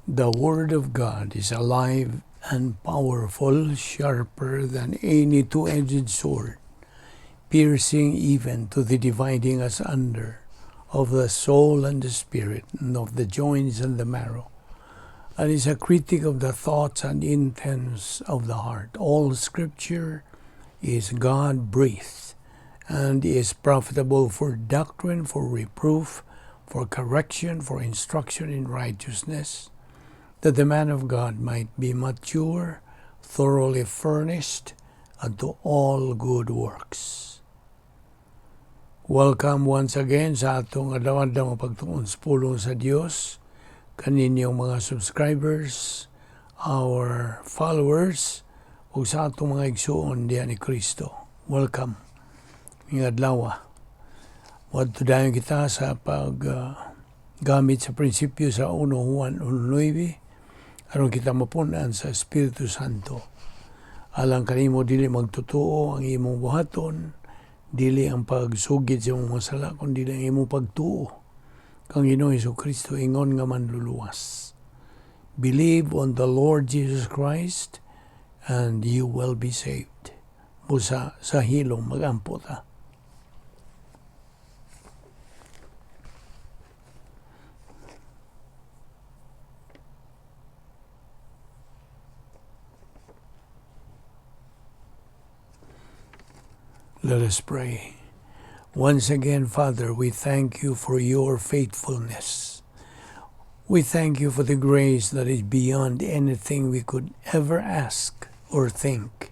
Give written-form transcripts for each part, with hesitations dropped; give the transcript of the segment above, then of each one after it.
The Word of God is alive and powerful, sharper than any two-edged sword, piercing even to the dividing asunder of the soul and the spirit, and of the joints and the marrow, and is a critic of the thoughts and intents of the heart. All Scripture is God-breathed and is profitable for doctrine, for reproof, for correction, for instruction in righteousness, that the man of God might be mature, thoroughly furnished unto all good works. Welcome once again sa atong adlaw-adlaw nga pagtuon sa pulong sa Dios kaninyong mga subscribers, our followers, ug sa atong mga igsuon diha ni Kristo. Welcome. Ning adlaw. Moadto dayon kita sa pag gamit sa prinsipyo sa 1 Juan 1:9 aron kita mapun-an sa Espiritu Santo. Alang kanimo dili magtotoo ang imong buhaton, dili ang pagsugid sa imong mga sala, kundi ang imong pagtuo kang Ginoong Hesus ingon nga manluluwas. Believe on the Lord Jesus Christ and you will be saved. Busa sa hilom magampo ta. Let us pray. Once again, Father, we thank you for your faithfulness. We thank you for the grace that is beyond anything we could ever ask or think.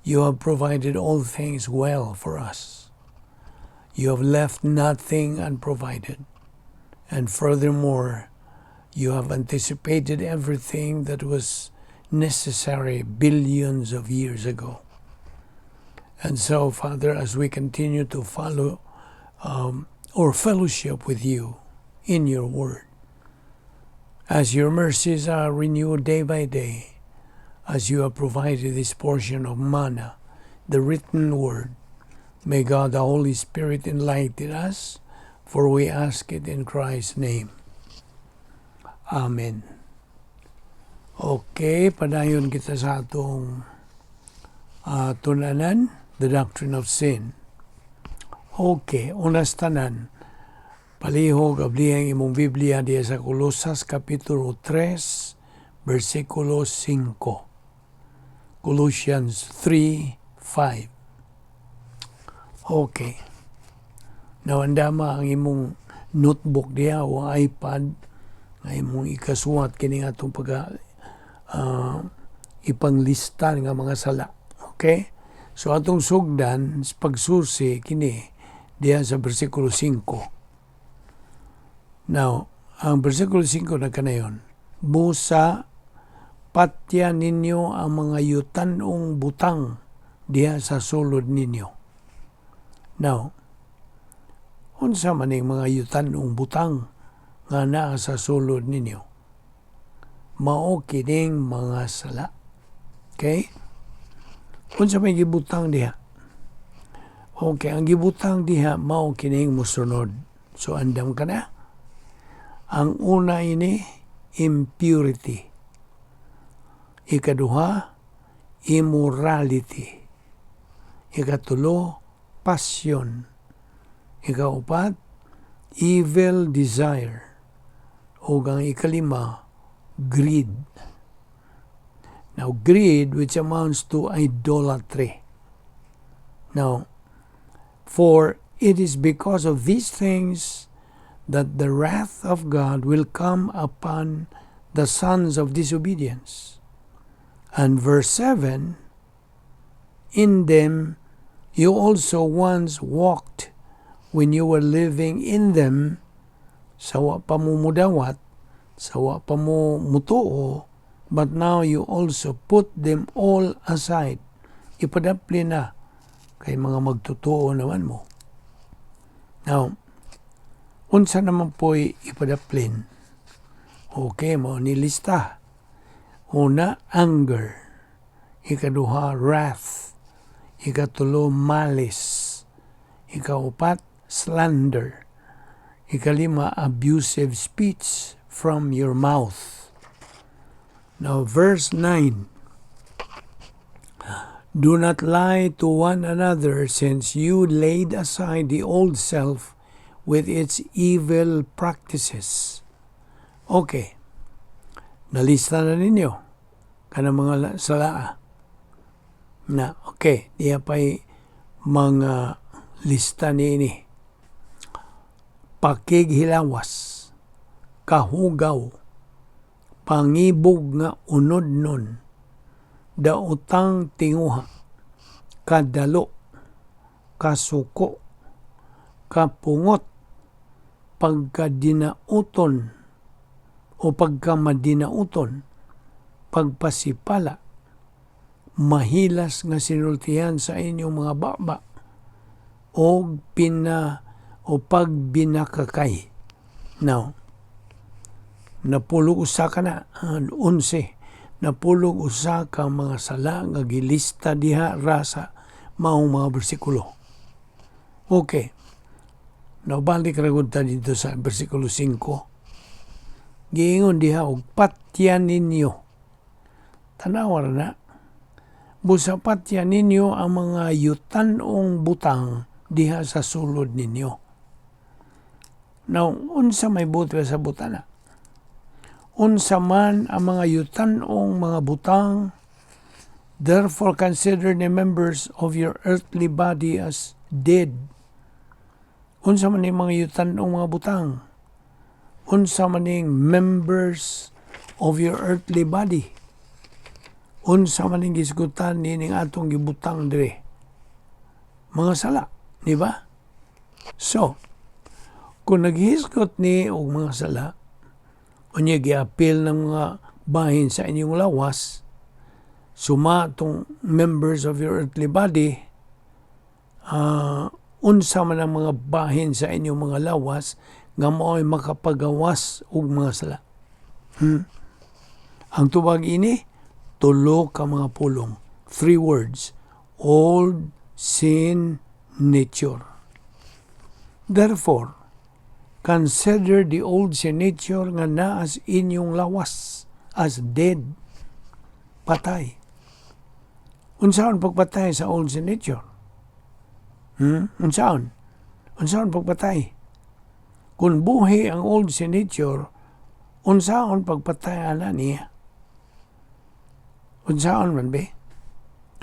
You have provided all things well for us. You have left nothing unprovided. And furthermore, you have anticipated everything that was necessary billions of years ago. And so, Father, as we continue to follow or fellowship with you in your word, as your mercies are renewed day by day, as you have provided this portion of manna, the written word, may God the Holy Spirit enlighten us, for we ask it in Christ's name. Amen. Okay, padayon kita sa atong tun-anan, the doctrine of sin. Okay, unas tanan, palihog ablihan imong Biblia diya sa Kolosas Kapitulo 3, versikulo 5. Colossians 3:5. Okay. Now, andama ang imong notebook diya o iPad nga imong ikasuwat kini atong pagka ipanglista nga mga sala. Okay? So atong sugdan sa pagsusi kini diya sa versikulo 5. Now, ang versikulo 5 na kanayon, busa patya ninyo ang mga yutanong butang diha sa sulod ninyo. Now, unsa man ning mga yutanong butang nga naa sa sulod ninyo? Mao kining mga sala. Okay? Unsa may gibutang diha? Okay, ang gibutang diha mao kining mosunod. So andam ka na. Ang una ini impurity. Ikaduha, immorality. Ikatulo, passion. Ikaupat, evil desire. O ang ikalima, greed. Now, greed, which amounts to idolatry. Now, for it is because of these things that the wrath of God will come upon the sons of disobedience. And verse 7, in them you also once walked when you were living in them, sa wa pa mo mudawat, sa wa pa mo mutuo, but now you also put them all aside. Ipadapli na kay mga magtotoo naman mo. Now, unsa naman po'y ipadaplin? Okay, mo nilista. Una, anger. Ikaduha, wrath. Ikatulo, malice. Ikaupat, slander. Ikalima, abusive speech from your mouth. Now, verse 9. "Do not lie to one another, since you laid aside the old self with its evil practices." Okay. Nalista na ninyo kanang mga salaa. Na, okay. Diha pa'y mga lista niini. Pakighilawas, kahugaw, pangibog nga unodnon, daotang tinguha, kadalo, kasuko, kapungot, pagkadinauton o pagkamadinauton, pagpasipala, mahilas nga sinultihan sa inyong mga baba, o pina o pagbinakakay. Now, napulog usa ka na, 11, napulog usa ka mga sala nga gilista diha ra sa maong mga bersikulo. Okay. Now, balik ra gud ta dito sa bersikulo 5. Giingon diha og patyan ninyo. Tanawa ra na. Busa patyan ninyo ang mga yutan-ong butang diha sa sulod ninyo. Now, unsa may buot sa butana? Unsa man ang mga yutan-ong mga butang? "Therefore consider the members of your earthly body as dead." Unsa man yung mga yutan-ong mga butang? Unsa man ning members of your earthly body? Unsa man ning gisgutan nining atong gibutang dire? Mga sala, di ba? So, kung naghisgot ni og mga sala, unya giapil ng mga bahin sa inyong lawas, suma tong members of your earthly body, unsa man ang mga bahin sa inyong mga lawas nga mao'y makapagawas og mga sala? Ang tubag ini, tulo ka mga pulong. Three words. Old sin nature. "Therefore, consider the old sin nature nga naa sa inyong lawas as dead." Patay. Unsaon pagpatay sa old sin nature? Unsaon? Unsaon pagpatay? Kung buhi ang old sin nature, unsaon pagpatay ana niya? Unsaon man be?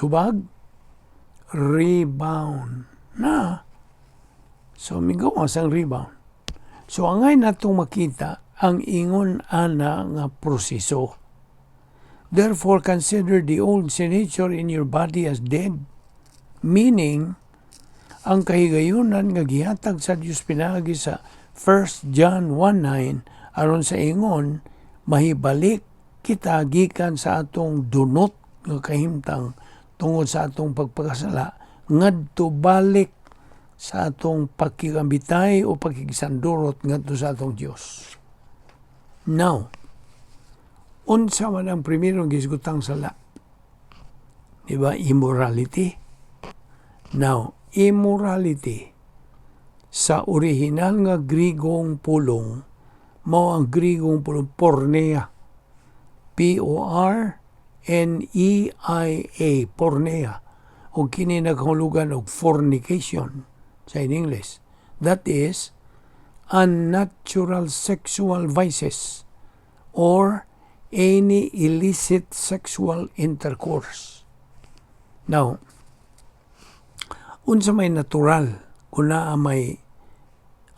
Tubag? Rebound. Na. So, migawas ang rebound. So, angay natong makita ang ingon ana nga proseso. "Therefore, consider the old sin nature in your body as dead." Meaning, ang kahigayunan nga gihatag sa Dios pinaagi sa 1 John 1:9 aron sa ingon mahibalik kita gikan sa atong dunot nga kahimtang tungod sa atong pagpakasala ngadto balik sa atong pakigambitay o pakigsandurot ngadto sa atong Dios. Now, unsa man ang primerong gisgutang sala? Di ba? Immorality. Now, immorality sa original nga Grigong pulong, mao ang Grigong pulong pornea. porneia, pornea. O kini nagahulugan og fornication sa in English. That is unnatural sexual vices or any illicit sexual intercourse. Now, unsa may natural kung naa may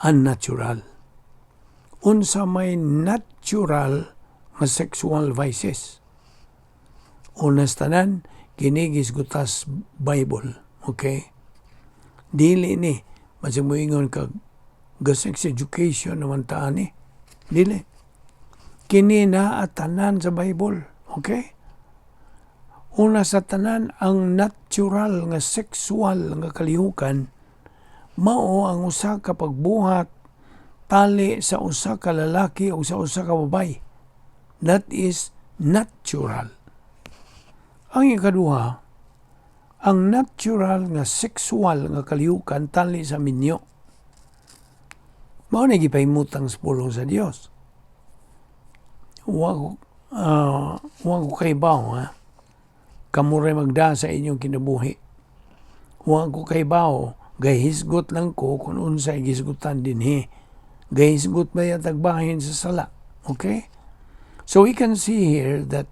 unnatural? Unsa may natural nga sexual vices? Una sa tanan, kini gisgutas Bible. Okay? Dili ni, masig moingon kag ga sex education naman ta ani. Dili. Kini naa tanan sa Bible. Okay? Una sa tanan, ang natural nga sexual nga kalihukan mao ang usa ka pagbuhat tali sa usa ka lalaki o sa usa ka babaye. That is natural. Ang ikaduha, ang natural nga sexual nga kalihukan tali sa minyo. Mao na gipahimutang sa pulong sa Dios. Wa Wa ko kahibaw, ha? Kamo ray magda sa inyong kinabuhi. Wa ko kahibaw, gahisgot lang ko kung unsay gisgutan dinhi. Gahisgot ba tag bahin sa sala? Okay? So we can see here that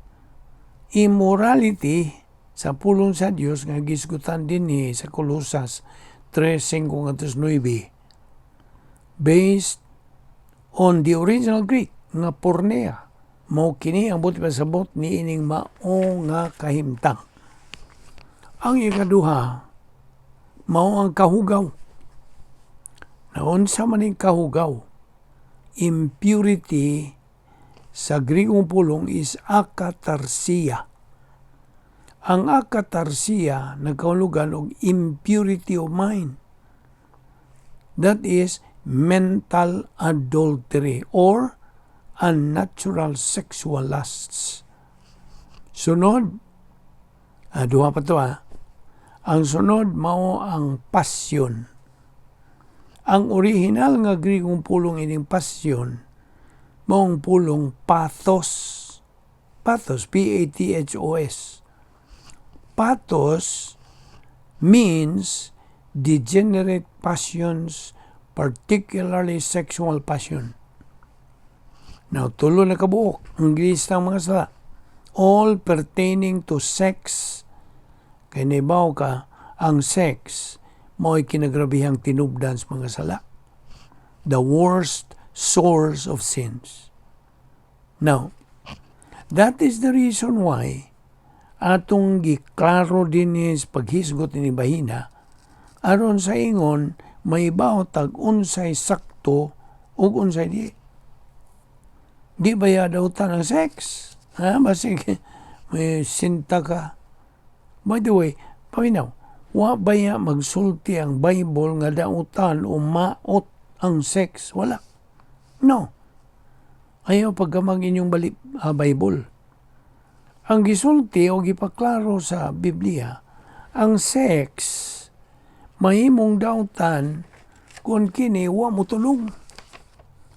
immorality sa pulong sa Dios nga gisgutan dinhi sa Kolosas 3:5 9, based on the original Greek nga porneia, mao kini ang buot pasabot ni ining mao nga kahimtang. Ang ikaduha mao ang kahugaw. Naunsa man ning kahugaw? Impurity sa Grigong pulong is akatarsia. Ang akatarsia nagkahulugan og impurity of mind. That is mental adultery or unnatural sexual lusts. Sunod, duha pa to ha. Ang sunod mao ang passion. Ang original nga Grigong pulong ining passion maong pulong pathos. Pathos, pathos. Pathos means degenerate passions, particularly sexual passion. Now, tulo na kabuok ang lista ng mga sala. All pertaining to sex. Kay nahibaw ka, ang sex mao'y kinagrabihang tinubdan sa mga sala. The worst source of sins. Now, that is the reason why atong giklaro dinhi sa paghisgot ni bahina aron sa ingon mahibaw tag unsay sakto ug unsay di. Di ba dautan ang sex? Ha? Basig may sinta ka. By the way, paminaw, wa baya magsulti ang Bible nga dautan o maot ang sex? Wala. No. Ayaw pagkamang inyong Bible. Ang gisulti o gipaklaro sa Biblia, ang sex mahimong dautan kung kini wa motulong.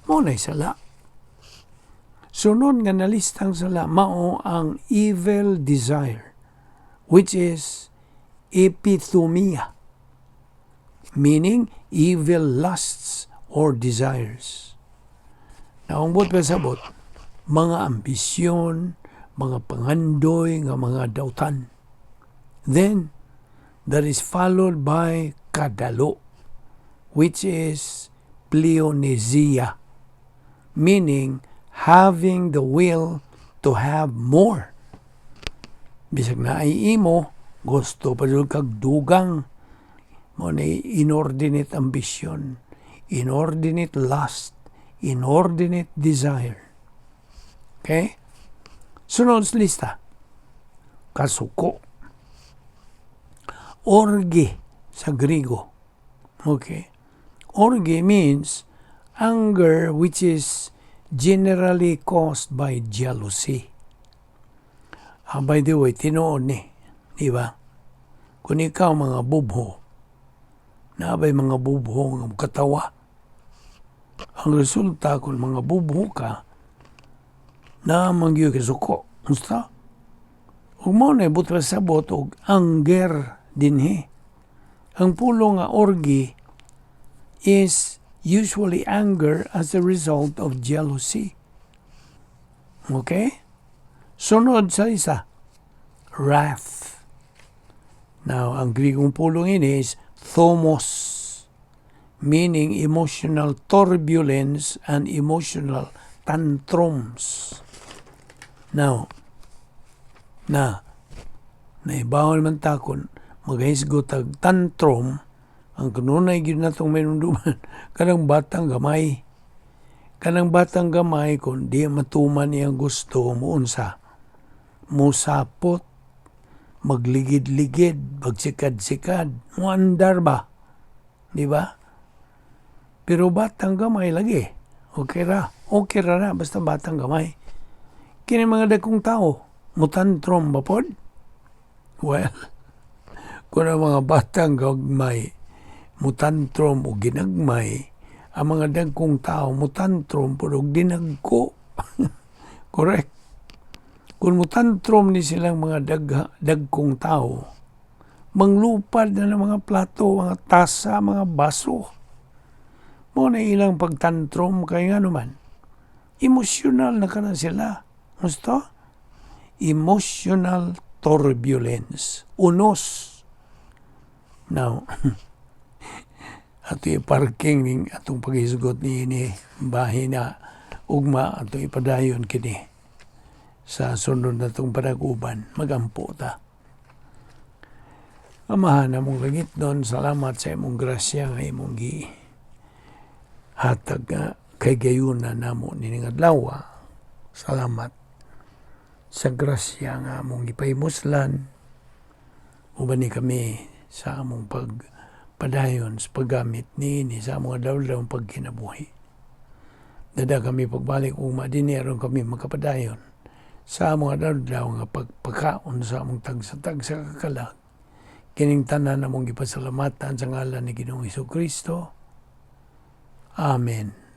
Mao na'y sala. Sunod nga nalistang sala mao ang evil desire, which is epithumia, meaning evil lusts or desires. Na ang buot pasabot, mga ambisyon, mga pangandoy nga mga dautan. Then, that is followed by kadalo, which is pleonexia, meaning having the will to have more. Bisag naay imo, gusto pa jud kag dugang. Mao na inordinate ambition, inordinate lust, inordinate desire. Okay? Sunod sa lista, kasuko. Orge sa Grigo. Okay? Orge means anger which is generally caused by jealousy. By the way, tinuod ni, di ba? Kung ikaw mga bubho, naa bay mga bubho nga katawa? Ang resulta, kung mga bubho ka, naa man gyud kasuko. Unsa? Ug mao na buot pasabot og anger dinhi. Ang pulong nga orgy is usually anger as a result of jealousy. Okay? Sunod sa isa, wrath. Now, ang Grigong pulong ini is thumos, meaning emotional turbulence and emotional tantrums. Now, na, nahibaw naman ta kung maghisgot tag tantrum, ang kanunay gyud natong mainumduman, kanang batang gamay. Kanang batang gamay, kung di matuman iyang gusto, muunsa, musapot, magligid-ligid, magsikad-sikad, muandar ba? Di ba? Pero batang gamay lagi. Okay ra. Okay ra na, basta batang gamay. Kini mga dagkong tao, mutantrom ba pod? Well, kung ang mga batang gagmay, mutantrom o ginagmay, ang mga dagkong tao mutantrom pod og dinagko. Correct. Kung mutantrom ni silang mga dagkong tao, manglupad na ng mga plato, mga tasa, mga baso. Mao na ilang pagtantrom kay nga naman, emosyonal na kana sila. Gusto? Emotional turbulence. Unos. Now, ato i-parking ning atong paghisgot niini, bahin na ugma ato ipadayon kini sa sunod natong panag-uban. Magampo ta. Amahan namong langitnon, salamat sa imong grasya nga imong gi hatag nga kahigayunan namo nining adlaw. Salamat sa grasya nga among gipahimuslan. Ubani kami sa among pagpadayon sa paggamit niini sa among adlaw-adlaw pagkinabuhi. Dada kami pagbalik ugma dinhi aron kami makapadayon sa among adlaw nga pagpakaon sa among tagsa-tagsa ka kalag. Kining tanan among gipasalamatan sa ngalan ni Ginoong Kristo. Amen.